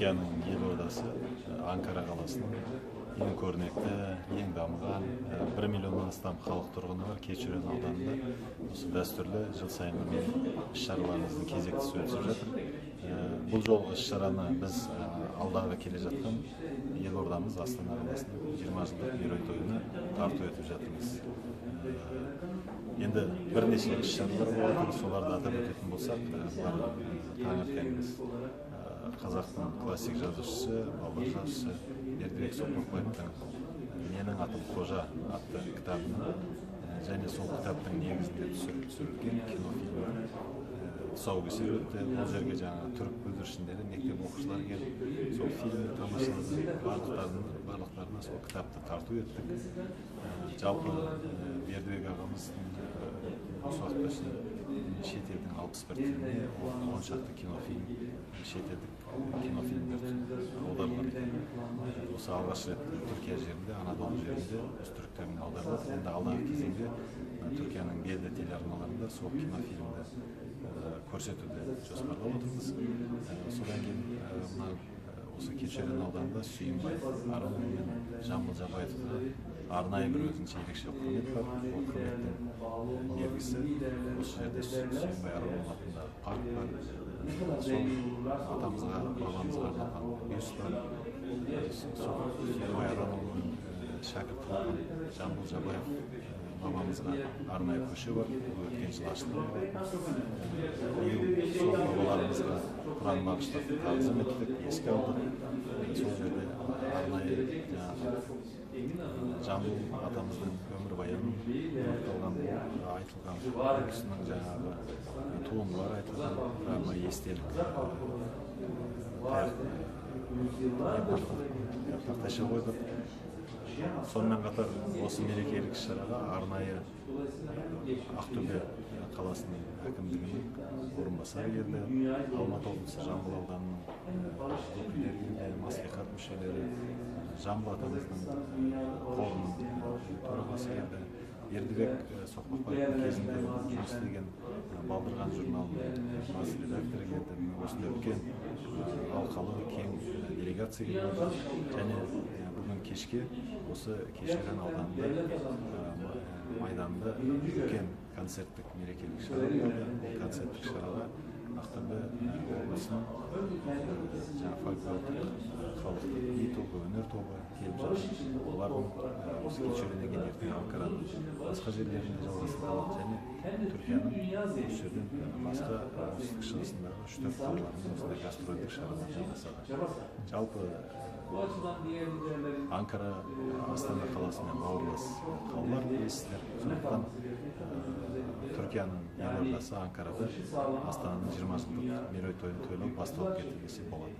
Түркияның елордасы Анкара қаласының ең көрнекті, ең дамыған 1 миллионнан астам халық тұрғыны бар Keçiören ауданында осы дәстүрлі жыл сайынғы іс-шараларымыздың кезектісі өтіп жатыр. Бұл жолғы іс-шараны біз алдағы келе жатқан елордамыз Астана қаласының 20 жылдық мерейтойына тарту етіп жатырмыз. Енді бірнеше іс-шаралар болады, соларды атап өтетін болсақ, бұлар таңертең біз қазақтың классик жазушысы, балалар жазушысы Бердібек Соқпақбаевтың «Менің атым Қожа» атты кітабының және сол кітаптың негізінде түсірілген кинофильмнің тұсаукесері өтті. Бұл жерге жаңа түрік бүлдіршіндері, мектеп оқушылары келіп, сол фильмді тамашалады. Барлықтарына сол кітапты тарту еттік. Жалпы Бердібек ағамыздың осы уақытқа шейін шетелдің 61 тіліне 10 шақты кинофильм, шетелдік кинофильмдер аударылған екен. Осы алғаш рет Түркия жерінде, Анадолу жерінде осы түрік тіліне аударылды. Енді алдағы кезеңде Түркияның белді телеарналарында сол кинофильмді көрсетуді жоспарлап отырмыз. Содан кейін мына осы Keçiören ауданында Сүйінбай Аронұлы мен Жамбыл Жабаевқа арнайы бір өзінше ерекше құрмет бар. Ол құрметтің белгісі осы жерде Сүйінбай Аронұлы атындағы парк бар. Сол атамызға, бабамызға арналған бюст бар. Сол Сүйінбай Аронұлының шәкірті болған Жамбыл Жабаев бабамызға арнайы көше бар. Ол өткен жылы ашылған болатын. Биыл сол бабаларымызға Құран бағыштап тағзым еттік, еске алдық. Сол жерде арнайы жаңағы Жамбыл атамыздың өмірбаянын анықталған, айтылған, ол кісінің жаңағы туындылары айтылған арнайы естелік тақтайша қойдық. Сонымен қатар осы мерекелік іс-шараға арнайы Ақтөбе қаласының әкімдігінің орынбасары келді, Алматы облысы Жамбыл ауданының өкілдері келді, мәслихат мүшелері, Жамбыл атамыздың қорының төрағасы келді. Бердібек Соқпақбаевтың кезінде жұмыс істеген Балдырған журналының бас редакторы келді. Осындай үлкен алқалы кең делегация келді. Және бүгін кешке осы Keçiören ауданында майданда үлкен концерттік мерекелік шара болды. Ол концерттік шараға Ақтөбе облысының жаңа фольклорлық халықтық би тобы, өнер тобы келіп жатыр. Олардың осы Keçiören'e ертең Анкараның басқа жерлерінде жалғастырылады және Түркияның осы жерден басқа оңтүстік шығысындағы 3-4 қалаларында осындай гастрольдік шаралар жалғасады. Жалпы Анкара Астана қаласымен бауырлас қалалар білесіздер. Сондықтан Түркияның елордасы Анкарада Астананың 20 жылдық мерейтойын тойлау басталып кетті десе болады.